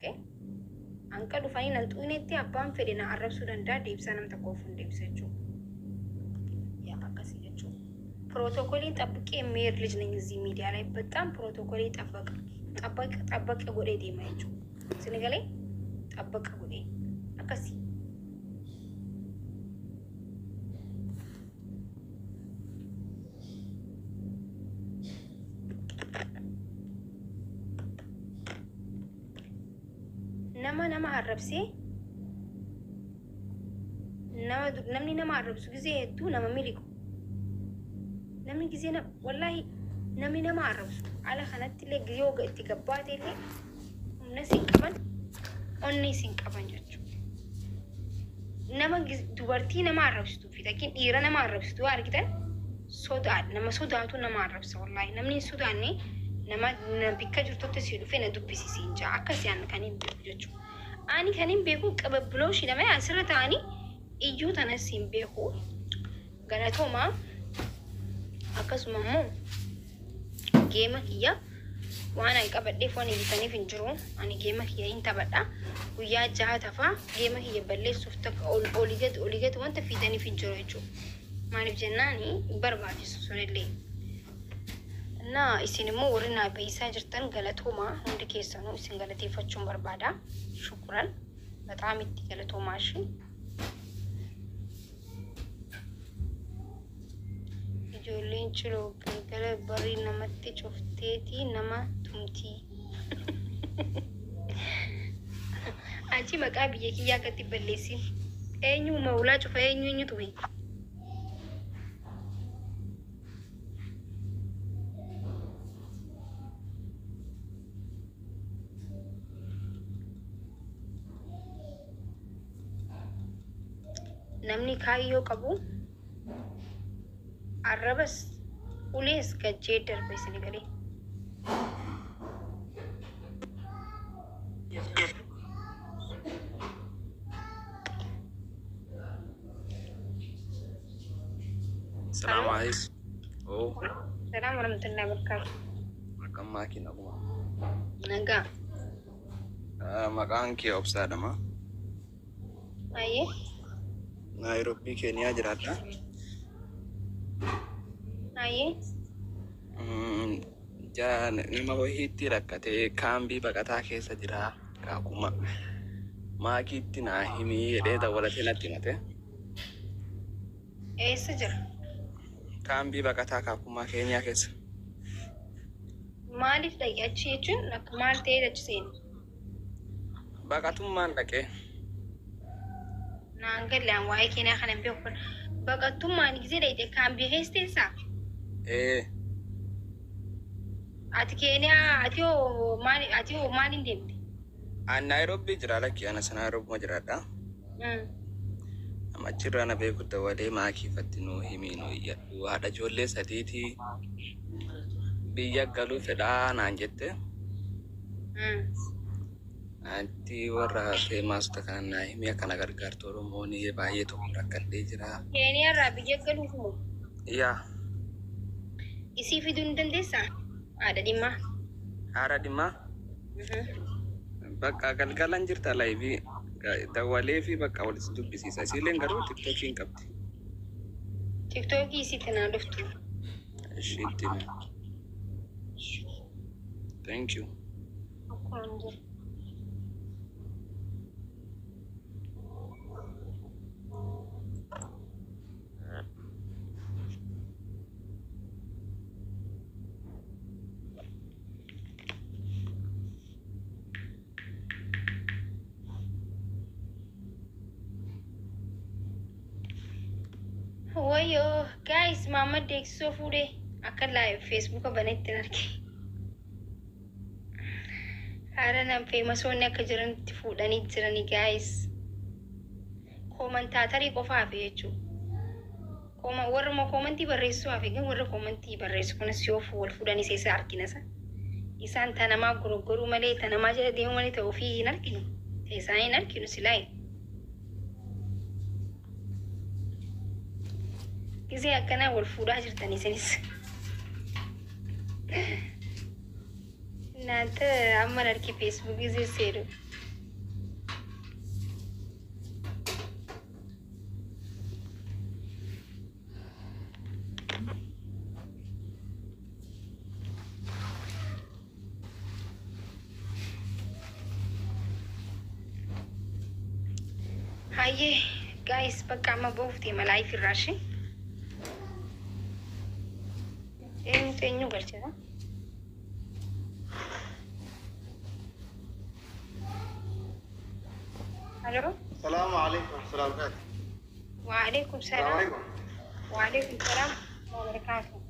Okay? Hanqa dhufanii nan xuunetti abbaan fedhe na arrabsuu danda'a, deebisaa nam tokkoof hin deebisa jechuudha. Yaa akkasii jechuudha. ፕሮቶኮሊን ጠብቄ የሚሄድ ልጅ ነኝ። እዚህ ሚዲያ ላይ በጣም ፕሮቶኮሊ ጠበቅ ጠበቅ ጠበቅ godhee deema jechuudha. Sinigalee ጠበቅ godhee akkasii. Nama nama arrabsee nama namni nama arrabsu gisee hedduu nama miliqu. Namni gisee nama, wallaahi, namni nama arrabsu ala kanatti illee gisee yoo itti gabbaate illee humna siin qaban, onni siin qaban jechuudha. Nama dubartii nama arrabsituu fi takkiin dhiira nama arrabsitu yoo argitan sodaadha. Nama sodaatu nama arrabsa, wallaahi. Namni hin sodaanne nama na bikka jirtutti si dhufee na dubbisisiin jaa, akkasii ani kan hin beeku jechuudha. Ani kan hin beeku qababbilooshii nama asirra ta'anii iyyuu tanas hin beeku. Galatoomaa. Akkasuma immoo game kiyya waan ani qabadheef waan iyyitaniif hin jiru. Ani game kiyya hin taphadha. Guyyaa 6 tafaa game kiyya balleessuuf takka ol olii gadi olii gadi wanta fiidaniif hin jiru jechuudha. Maaliif jennaani hin barbaachisu sunillee. እና isin immoo warri naa beeysaa jirtan galatoomaa, hundi keessanuu isin galateeffachuun barbaada. Shukuran, በጣም itti galatoomaa ishee. Ijoolleen ciloo galgala barrii namatti cufteetii nama tumtii. Achi maqaa biyya kiyyaa akkatti balleessin. Eenyu maulaa cufa, eenyu eenyu tume? Namni kaayyoo qabu arrabas ulees gajjee darbe isin galee. Salaamu alaikum. Oh, Salaam warahmatullahi wabarakatuh. Akkam maakiin akkuma. Nagaa. Maqaan kee Obsaadhama. Ayyee. Naayiroobii Keeniyaa jiraadha. Ayyee. Nama wayiitti rakkatee kaambii baqataa keessa jira. Akkuma maakiitti naa himii jedhee dawwalatee natti himate. Eessa jira? Kaambii baqataa Kaakumaa Keeniyaa keessa. Maaliif dhaqe achi jechuun akka maal ta'ee achi seene? Baqatummaan dhaqee. Naan galle, an waa'ee Keeniyaa kana hin beeku. Baqattummaan gisee dhaqxe kaambii keessa teessaa? Ee. Ati Keeniyaa ati hoo maaliin deemte? An Naayiroobii jira, lakki, ana sana Naayiroobii jiraadha. Nama achirraa na beeku dawwalee maakiifatti nuu himii nuu iyyadhu, haadha ijoollee sadiitii biyya galuu fedhaa naan jette. Anti warra feemaasota kana naa himii akkana gargaartu, Oromoon baay'ee tokko rakkadhee jira. Keeniyaa irraa biyya galuuf moo? Yaa. Isii fiduu ni dandeessaa? Haadha dhimmaa. Haadha dhimmaa bakka galgalan jirta, live dawwalee fi bakka wal dubbisiisa. Isiileen garuu TikTokii hin qabdi. TikTokii isiitti naa dhuftu. Ishii itti hime. Thank you. Akkuma hin jiru. Wayyoo guys, Maamad deeksisoo fuudhee akka live Facebooka banetti hin arge. Haala nan famousoonni akka jiranitti fuudhanii jiranii guys. Commentatorii qofa hafe jechuudha. Warruma commentii barreessuu hafe, gan warra commentii barreessu kunis yoo wal fuudhanii seessa argina isa. Isaan ta namaa goroggoruu malee, ta namaa jala deemuu malee, ta ofii hin arginu. Ta isaanii hin arginu silaayi. Gisee akkanaa wal fuudhaa jirtan isinis. እናንተ amma arki feesbuukii seeru. Hayyee guys, bakka amma bahuuf deema live irraa ishee. Eenyutu eenyu galchita? Hello. السلام عليكم ورحمة الله وبركاته. وعليكم السلام سلام. عليكم. وعليكم السلام وبركاته.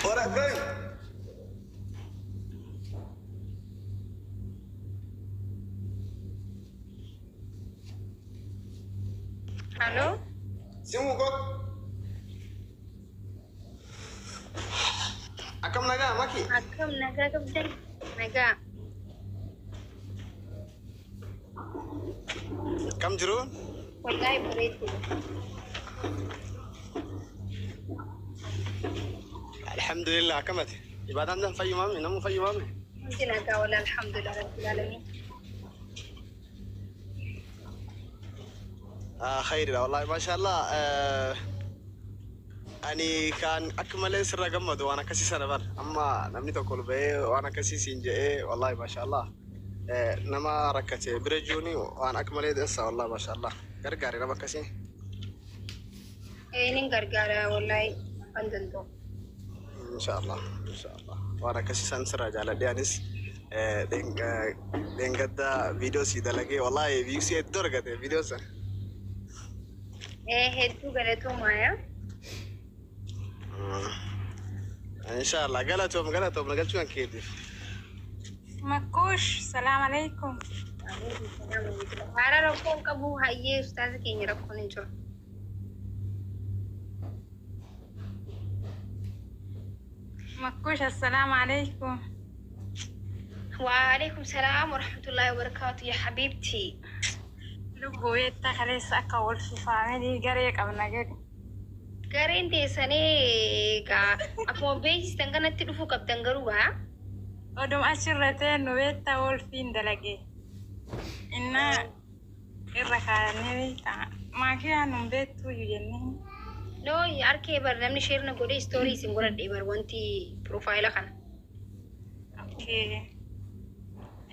ورا إبراهيم. Hello. Simu kot. Akkam nagaa Maki? Akkam nagaa qabdan? Nagaa. Kam jiru? Wallahi bareedu. Alhamdulillah, akkamati? Ibadaan dan fayyumame, namu fayyumame. Hundi nagaa wala, alhamdulillah rabbil alamin. آه خير والله ما شاء الله. Ani kan akka malee sirra gammadu waan akkasii sana bar amma namni tokko ol ba'ee waan akkasii siin jedhee, wallahi maasha Allah, nama rakkate bira jiruuni waan akka malee dheessa, wallahi maasha Allah, gargaari nama akkasii. Nin gargaara wallahi kan danda'u. Insha Allah, insha Allah, waan akkasii san sirra jaaladhe. Anis dheengadda viidiyoo sii dalagee, wallahi views hedduu argate viidiyoo san. Hedduu galatoomaaya. Insha Allah, galatoom, galatoom nagalchuu kan keetiif. Makkuush, salaam alaikum. Haala rakkoon qabu, hayyee ustaaza keenya, rakkoon hin jiru. Makkuush, assalaamu alaikum. وعليكم السلام ورحمة الله وبركاته يا حبيبتي. Lubbuu beektaa, kaleessa akka wal fifaamanii garee qabna jedhu. Gareen teessanii egaa akkuma beeksistan kanatti dhufuu qabdan garuu gaa. Oduma achirra teennu beektaa wolfiin dalage. Innaa irra kaayannee beektaa. Maakiyaa nun beektuu jennee. No, harkee bar namni share na godhee story isin godhadhe bar wanti profile kana. Okay.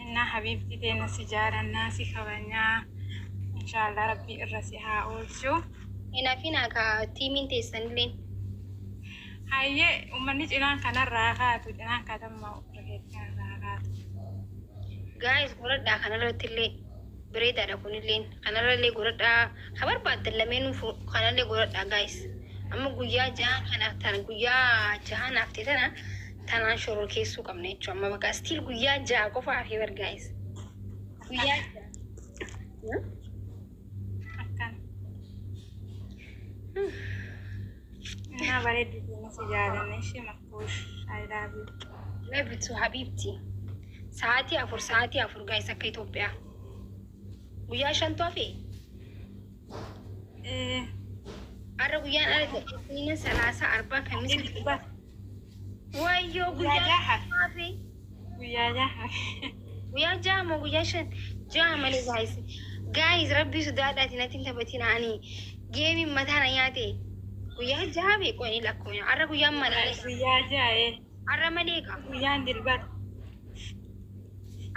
Innaa habiibti teenya, si jaalannaa, si kabajnaa. Inshaallah rabbi irra si haa oolchu. Inaafin akka tiimiin teessanillee. Hayyee, uummanni cinaan kanarraa kaatu, cinaan katamma kanarraa kaatu. Guys, godhadhaa kanarratti illee, bareedaadha kunillee, kanarrallee godhadhaa, ha barbaaddan lameen kanallee godhadhaa guys. Amma guyyaa jahan kana tana, guyyaa jahan hafte tana tanaan shororkeessuu qabna jechuudha. Amma bakka still guyyaa 6 qofa hafee bar guys. Guyyaa 6. Akkana. Innaa bareeddu teenya, si jaalanna ishee Makkuush. I love you. Love you too habibti. Sa'aatii 4, sa'aatii 4 guys, akka Itoophiyaa. Guyyaa shantu hafe. Eh, Har'a guyyaan ala Isniina, Salaasa, Arbaa, Kamisa. Dilba. Wayyoo, Guyyaa guyyaa jaha. hafe. Guyyaa jaha. Guyyaa 6 moo guyyaa 5? 6 malee guys. Guys, rabbii sodaadhaati natti hin taphatin, ani geemiin mataa na nyaate. Guyyaa 6 beeku ani lakkoofna. Har'a guyyaan malee. Guyyaa jaha. Har'a malee egaa. Guyyaan dilbata.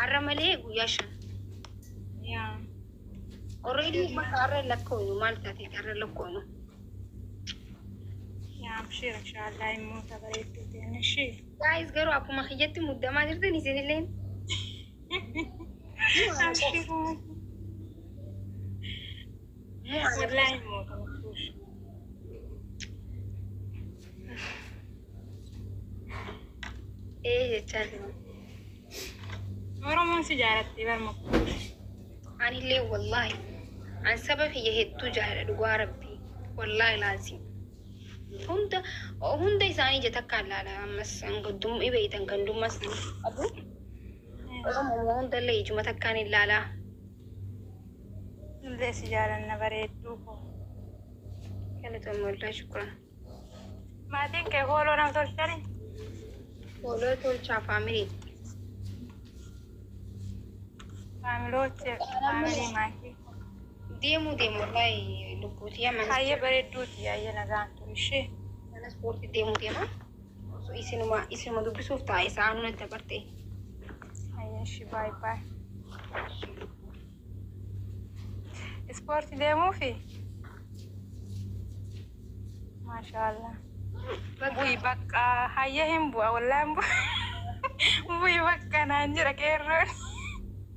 Har'a malee guyyaa 5. Yaa. Already bakka har'a lakkoofnu maal taate har'a lakkoofnu. Yaa, abshir, inshaallah immoo bareedduu teenya ishee. Guys, garuu akkuma kiyyatti muddamaa jirtan isinilleen. Abshir. Wallahi immoo Makkuush. Ee jechaa jiru. Oromoon si jaalatti bar Makkuush. Anillee wallahi an saba kiyya hedduu jaaladha, dhugaa rabbii, wallahi laazim. Hunda hunda isaanii ija takkaan laala, ammas hangaddum beeytan gandummas qabu. Oromoo hundallee ijuma takkaan hin laalaa. Nullee si jaalanna bareedduu koo. Galatoomii, wallahi shukran. Maatiin kee follow nam tolchanii? Follow tolchaa family. Faamilootti family maakii. Deemuu deemu wallahi lubbuutii mana Hayya bareedduuti hayya nagaan turu ishee. Mana ispoortii deemuu deema. Osoo isinuma dubbisuuf taa'e sa'aan natti dabarte. Hayya ishee, baay baay. Ispoortii deemuufi? Maashaallah. Bu'i bakka hayya hin bu'a, wallaahi hin bu'a. Bu'i bakka naan jira qeerroon.